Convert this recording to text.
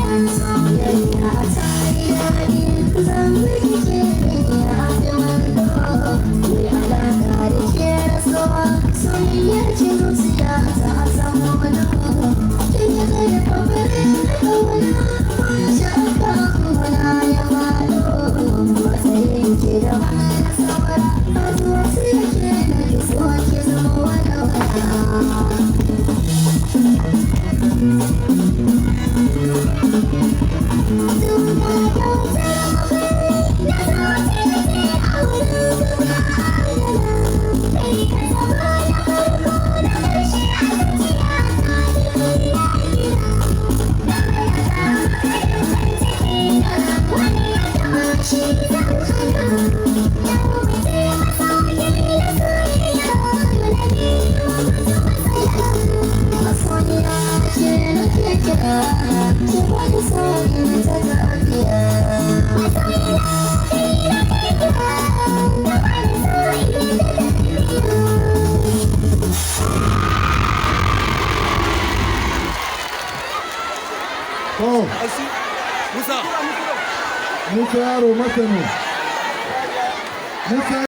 Soyayya ta yi daɗi, zan rikice ya fi wando. Mai alaƙa da ke rasuwa, soyayyar ce zuciya ta samu wani. Kin yi zai fafare da ƙauna, ba shakka kuna ya faɗo. Matsayin ki da na saura, a zuciya ke na ki so ki zama wani wala. Masoyiya ke nake kira, ki bani sauƙin ta tafiya. Masoyiya ke nake kira, ki bani sauƙin ta tafiya. To, Musa. Musa Yaro Masani. Musa.